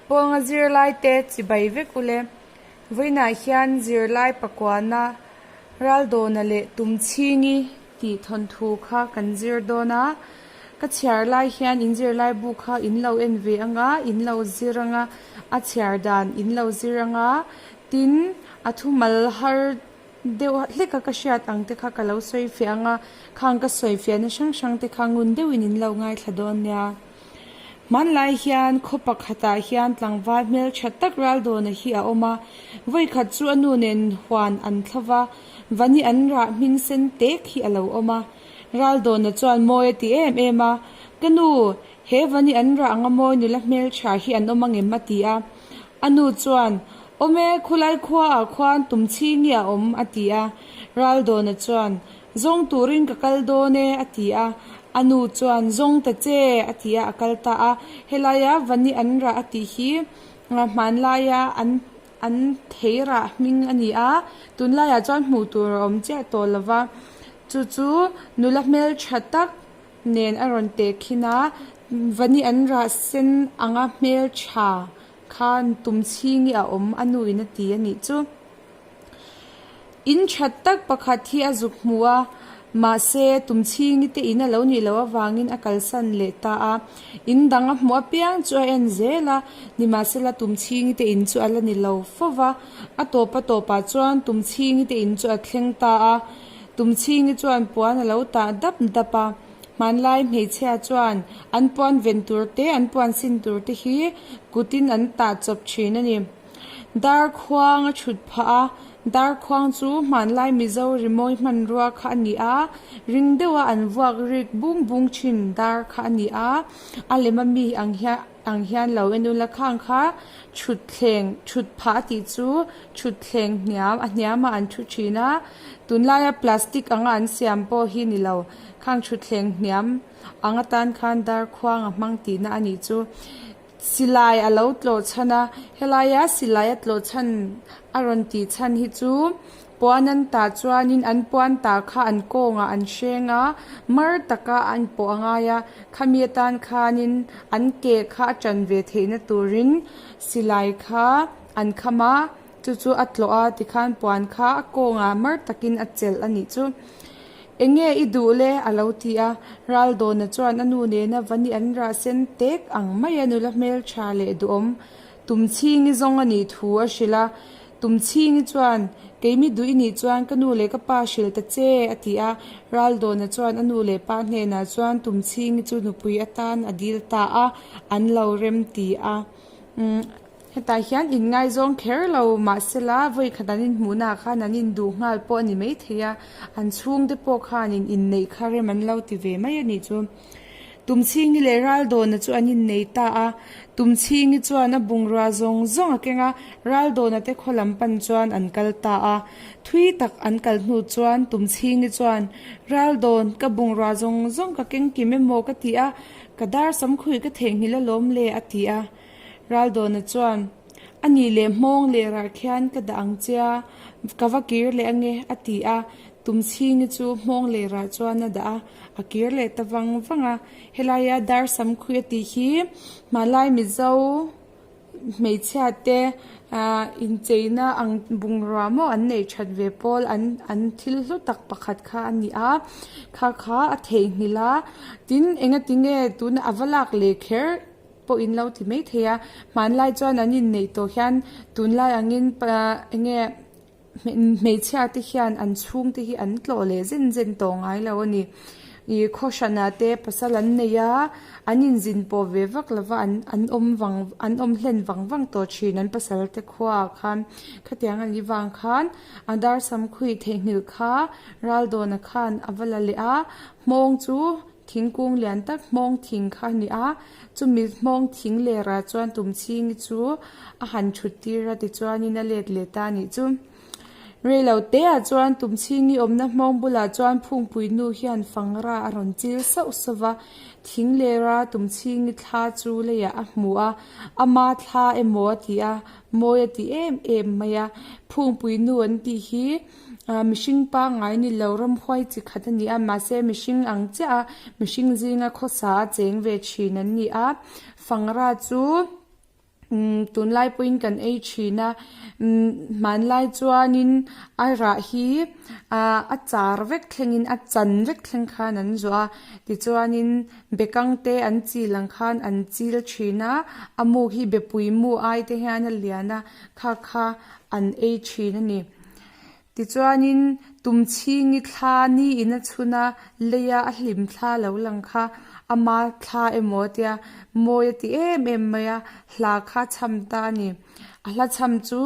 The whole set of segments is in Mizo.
Pawnga zirlaite chibai vek ule. Vawiinah hian zirlai pakuana Raldawna leh Tumchhingi tih thawnthu kha kan zir dawn a. Ka chhiar lai hian in zirlai bu kha in lo en ve ang a, in lo zir ang a, a chhiar dan in lo zir ang a, tin a thumal har deuh hlek a ka hriat ang te kha ka lo sawi fiah ang a, khang ka sawi fiahna hrang hrang te kha ngun deuhin in lo ngaithla dawn nia. Hmanlai hian khaw pakhatah hian tlangval hmeltha tak Raldawna hi a awm a, vawikhat chu a nu nen huan an thla va, Vani an rah hming sen tek hi a lo awm a. Raldawna chuan mawi a ti em em a, Ka nu, he Vani an rah anga mawi nula hmeltha hi an awm angem a ti a. A nu chuan, Awm e, khulai khuaah khuan tumchhingi a awm, a ti a. Raldawna chuan, Zawng turin ka kal dawn e, a ti a. A nu chuan, Zawng ta che, a ti a, a kal ta a. Helaia Vani an rah a tih hi hmanlaia an an thei rah hming a ni a, tunlaiah chuan hmuh tur a awm chiah tawh lo va. Chu chu nula hmeltha tak nen a rawn tehkhin a, Vani an rah sen anga hmeltha khan tumchhingi a awm a nu in a ti a nih chu. In that tak pakhat hi a zuk hmu a, mahse tumchhingi te in a lo nih loh avangin a kalsan leh ta a. In dang a hmuh apiang chu a en zel a, nimahsela tumchhingi te in chu a la ni lo fo va. A tawp a tawpah chuan tumchhingi te in chu a thleng ta a, tumchhingi chuan puan a lo tah dap dap a. Hmanlai hmeichhia chuan an puan ven tur te, an puan sin tur te hi kutin an tah chawp thin a ni. Darkhuang a thut phah a, darkhuang chu hmanlai Mizo rimawi hmanrua kha a ni a, ring deuha an vuak rik bung bung thin dar kha a ni a, a lem a mi ang hian ang hian lo en ula khang kha thutthleng thut phah a tih chu thutthleng hniam a hniamah an thu thin a, tunlaia plastic anga an siam pawh hi ni lo khang thutthleng hniam ang atan khan darkhuang a hmang tihna a nih chu. Silai a lo tlawh chhan a, helaia silai a tlawh chhan a rawn tih chhan hi chu puan an tah chuanin an puan tah kha an kawngah an hreng a, mar taka an pawh a ngai a, khami atan khanin an ke kha a tan ve theihna turin silai kha an kham a, chu chu a tlawh a tikhan puan kha a kawngah mar takin a chelh a nih chu. Eng nge i duh le? a lo ti a. Raldawna chuan a nu nena Vani an rah sen tek ang mai a nula hmeltha leh duhawm Tumchhingi zawng a nih thu a hrilh a. Tumchhingi chuan, Keimi duh i nih chuan ka nu leh ka pa hrilh ta che, a ti a. Raldawna chuan a nu leh pa hnenah chuan Tumchhingi chu nupui atan a dil ta a, an lo rem ti a. Hetah hian inngaizawng kher lo mahsela vawi khat an inhmuhna ah khan an induh nghal pawh a ni maithei a, an chhungte pawh khanin inneih kha rem an lo ti ve mai a nih chu. Tumchhingi leh Raldawna chu an innei ta a, Tumchhingi chuan a bungrua zawng zawng a keng a, Raldawna te khaw lam pan chuan an kal ta a. Thui tak an kal hnu chuan Tumchhingi chuan, Raldawn, ka bungrua zawng zawng ka keng kim emaw ka ti a, ka dar samkhuih ka theihnghilh alawm le a ti a. Raldawna chuan, A nih leh hmawng leh rah khian ka dah ang che a, ka va kir leh ange, a ti a. Tumchhingi chu hmawng leh rah chuan a dah a, a kir leh ta vang vang a. Helaia dar samkhui a tih hi hmanlai Mizo hmeichhia te incheina ang bungrua maw an neih that ve pawl an an thil hlu tak pakhat kha a ni a, kha kha a theihnghilh a. Tin, engatinge tuna a va lak leh kher pawh in lo ti mai thei a, hmanlai chuan an inneih tawh hian tunlai angin eng nge hmeichhia te hian an chhungte hi an tlawh leh zen zen tawh ngai lo a ni. Ih khaw hranah te pasal an nei a, an inzin pawh ve vak lo va an an awm vang an awm hlen vang vang tawh thin an pasal te khuaah khan khatiang a nih vang khan a dar samkhuih theihnghilh kha Raldawna khan a va la leh a, hmawng chu Thingkung lian tak hmawng thing kha a ni a, chumi hmawng thing lerah chuan Tumchhingi chu a han thut tir a tichuanin a let leh ta a nih chu. Reilo teah chuan Tumchhingi awmna hmawng bulah chuan Phungpui nu hian fangra a rawn chil sauh sauh va, thing lera Tumchhingi thla chu leiah a hmu a, ama thla emaw a ti a, mawi a ti em em mai a. Phungpui nu an tih hi. Mihring pangngai ni lo ramhuai chi khat a ni a, mahse mihring ang chiah a mihring zinga khawsa a cheng ve thin an ni a, fangra chu Tunlai pawhin kan ei thin a, hmanlai chuanin a rah hi a char vek thlengin a chan vek thleng khan an zuah a, tichuanin bekang te an chil ang khan an chil thin a, a mu hi bepui mu ai te hian a lian a, kha kha an ei thin a ni. Tichuanin Tumchhingi thla niin a chhun a, leia a hlim thla lo lang kha ama thla emaw tia mawi a ti em em mai a, hla kha a chham ta a ni. A hla chham chu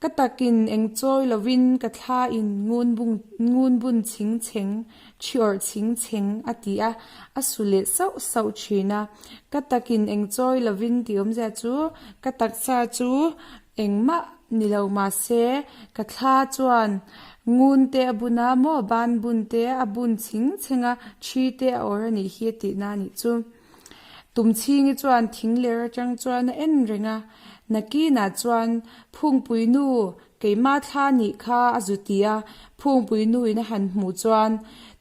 ka takin eng chawi lovin ka thla in ngun bung ngun bun chhing chheng, thi awrh chhing chheng a ti a, a su leh sauh sauh thin a. Ka takin eng chawi lovin tih awmzia chu ka taksa chu Engmah ni lo mahse ka thla chuan ngun te a bun a maw ban bun te a bun chhing chheng a thi te a awrh a nih hi a tihna a nih chu. Tumchhingi chuan thing ler atang chuan a en reng a, nakinah chuan Phungpui nu keimah thla nih kha a zu ti a, Phungpui nu in a han hmuh chuan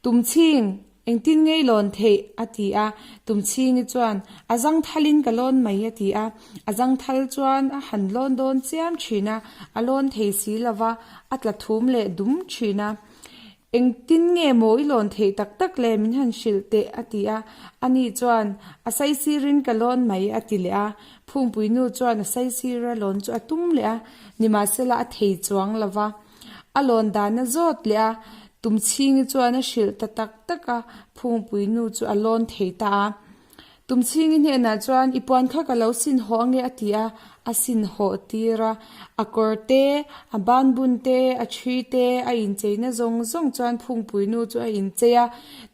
Tumchhing Engtin ngei lawn theih? a ti a. Tumchhingi chuan, A zangthalin ka lawn mai, a ti a. A zangthal chuan a han lawn dawn chiam thin a, a lawn thei si lo va, a tla thum leh dum thin a. Engtin nge maw i lawn theih tak tak le, min han hrilh teh, a ti a. Ani chuan, A saisirin ka lawn mai, a ti leh a. Phungpuinu chuan a saisira lawn chu a tum leh a, nimahsela a thei chuang lo va. A lawn dan a zawt leh a, Tumchhingi chuan a hrilh ta tak tak a, Phungpui nu chu a lawn thei ta a. Tumchhingi hnenah chuan, I puan kha ka lo sin hawh ange a ti a, a sin hawh tir a. A kawr te, a banbun te, a thi te, a incheina zawng zawng chuan Phungpui nu chu a inchei a,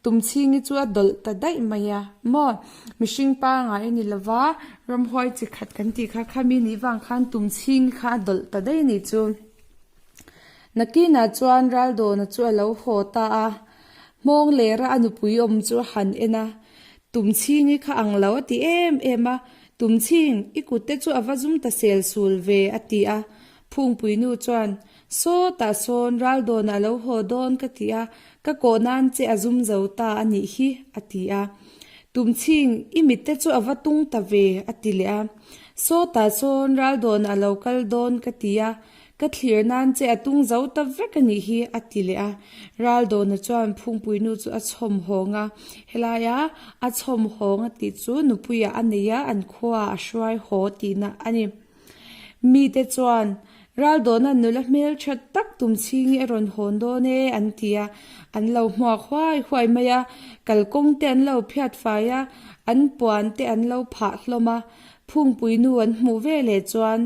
Tumchhingi chu a dawlh ta daih mai a. Maw? Mihring pangai a ni lova, ramhuai chi khat kan tih kha khami nih vang khan Tumchhingi kha a dawlh ta daih a nih chu. Nakinah chuan Raldawna chu a lo haw ta a, hmawng lera a nupui awm chu a han en a, Tumchhingi kha ang lo a ti em em a, Tumchhing, i kut te chu a va zum ta sel sul ve a ti a. Phungpuinu chuan, Sawtah sawn Raldawna a lo haw dawn ka ti a, ka kawh nan che a zum zo ta a nih hi a ti a. Tumchhing, i mit te chu a va tung ta ve a ti leh a. Sawtah sawn Raldawna a lo kal dawn ka ti a, Ka thlir nan che a tung zo ta vek a nih hi, a ti leh a. Raldawna chuan Phungpuinu chu a chhawm hawng a, helaia a chhawm hawng a tih chu nupuiah a nei a, an khuaah a hruai haw tihna a ni. Mite chuan, Raldawna nula hmeltha tak tumchhingi a rawn hawn dawn e, an ti a. An lo hmuak huai huai mai a, kalkawng te an lo phiat fai a, an puan te an lo phah hlawm a. Phungpuinu an hmuh veleh chuan,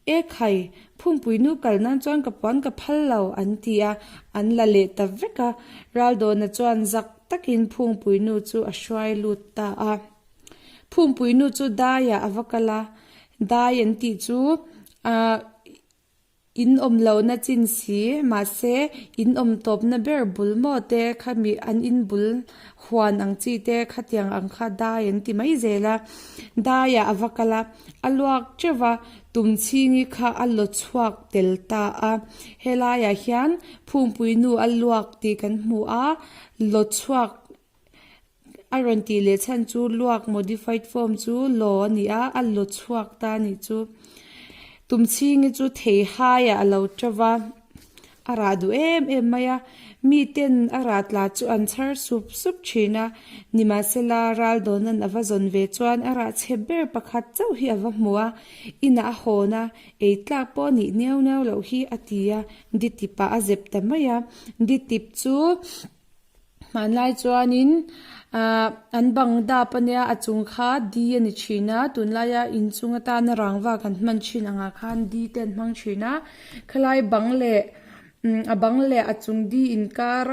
E khai, Phungpui nu kal nan chuan ka puan ka phal lo, an ti a, an la leh ta vek a. Raldawna chuan zak takin Phungpui nu chu a hruai lut ta a. Phungpui nu chu daiah a va kal a, dai an tih chu ah in awm lohna chin si, mahse in awm tawpna ber bul maw te khami an in bul huan ang chi te khatiang ang kha dai an ti mai zel a. Daiah a va kal a. A luak teuh va, Tumchhingi kha a law chhuak tel ta a. Helaiah hian Phungpui nu a luak tih kan hmu a, law chhuak a rawn tih leh chhan chu luak modified form chu law a ni a, a law chhuak ta a nih chu. Tumchhingi chu theihaiah a lo teuh va. A rah duh em em mai a, miten a rah tla chu an chhar sup sup thin a, nimahsela Raldawna'n a va zawn ve chuan a rah chhe ber pakhat chauh hi a va hmu a, inah a hawn a, ei tlak pawh a nih neu neu loh hi a ti a, ditipah a zep ta mai a, ditip chu. Hmanlai chuanin ahh an bang dap ania a chung kha di a ni thin a tunlaia inchung atana rangva kan hman thin angah khan di te an hmang thin a khalai bang leh umm a bang leh a chung di inkar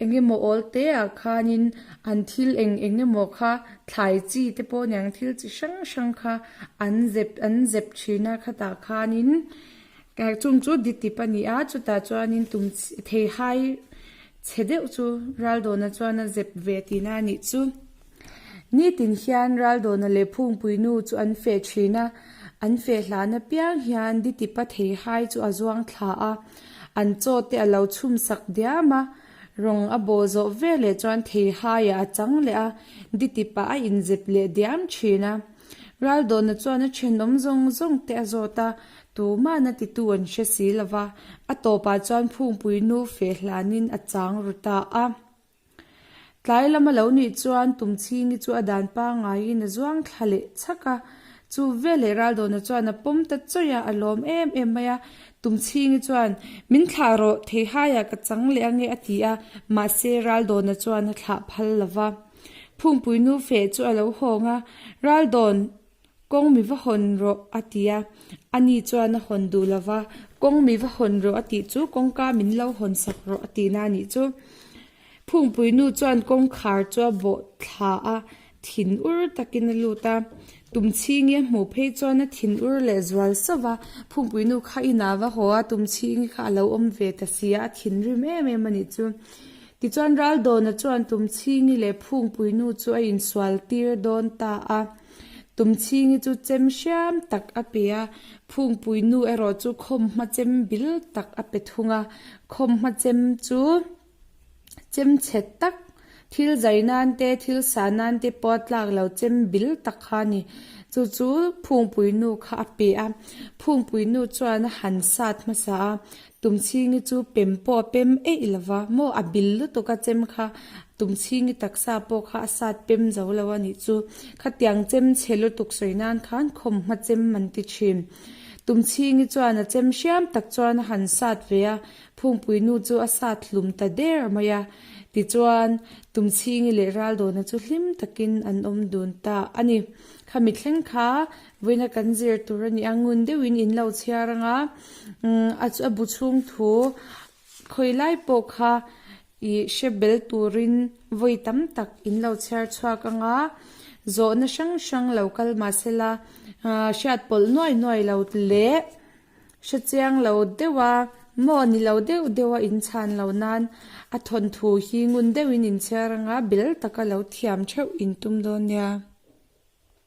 eng emaw awl te ah khanin an thil eng eng emaw kha thlai chi te pawh aniang thil chi hrang hrang kha an zep an zep thin a khatah khanin chung chu ditip a ni a chutah chuanin tum theihai Chhe deuh chu Raldawna chuan a zep ve tihna a nih chu. Nitin hian Raldawna leh Phungpui nu chu an feh thin a, an feh hlan apiang hian Ditipa theihai chu a zuang thla a, an chaw te a lo chhum sak diam a, rawng a bawh zawh veleh chuan theihaiah a chang leh a, Ditipa a inzep leh diam thin a. Raldawna chuan a thenawm zawng zawng te a zawt a, tumahna titu an hre si lo va, a tawpah chuan Phungpui nu feh hlanin a chang ru ta a. Tlai lama lo nih chuan Tumchhingi chu a dan pangaiin a zuang thla leh chhak a, chu veleh Raldawna chuan a pawm ta chawih a, a lawm em em mai a. Tumchhingi chuan, Min thlah rawh, theihaiah ka chang leh ange a ti a, mahse Raldawna chuan a thlah phal lo va. Phungpui nu feh chu a lo hawng a, Raldawn, kawng mi va hawn rawh a ti a, ani chuan a hawn duh lo va, Kawng mi va hawn rawh a tih chu kawngka min lo hawn sak rawh a tihna a nih chu. Phungpui nu chuan kawngkhar chu a bawh thla a, thin ur takin a lut a, Tumchhingi a hmuh phei chuan a thin ur leh zual sauh va, Phungpui nu kha inah va haw a, Tumchhingi kha a lo awm ve ta si a, a thinrim em em a nih chu. Tichuan Raldawna chuan Tumchhingi leh Phungpui nu chu a insual tir dawn ta a. Tumchhingi chu chem hriam tak a pe a, Phungpui nu erawh chu khawmhma chem bil tak a pe thung a. Khawmhma chem chu chem chhe tak, thil zai nan te, thil sa nan te pawh a tlak lo chem bil tak kha a ni. Chu chu Phungpui nu kha a pe a. Phungpui nu chuan a han sat hmasa a, Tumchhingi chu pem pawh a pem eih lo va, maw a bil lutuk a chem kha Tumchhingi taksa pawh kha a sat pem zo lo a nih chu. Khatiang chem chhe lutuk sawi nan khan khawmhma chem an ti thin. Tumchhingi chuan a chem hriam tak chuan a han sat ve a, Phungpui nu chu a sat hlum ta der mai a. Tichuan, Tumchhingi leh Raldawna chu hlim takin an awm dun ta a ni. Khami thleng kha Vawiina kan zir tur a ni a, ngun deuhin in lo chhiar ang a, a bu chhung thu khawi lai pawh kha ih hre bel turin vawi tam tak in lo chhiar chhuak ang a, zawhna hrang hrang lo kal mahsela hriat pawlh nuai nuai lo leh hre chiang lo deuh a, maw ni lo deuh deuh a in chhan lo nan a thawnthu hi ngun deuhin in chhiar ang a, bel taka lo thiam theuh in tum dawn nia.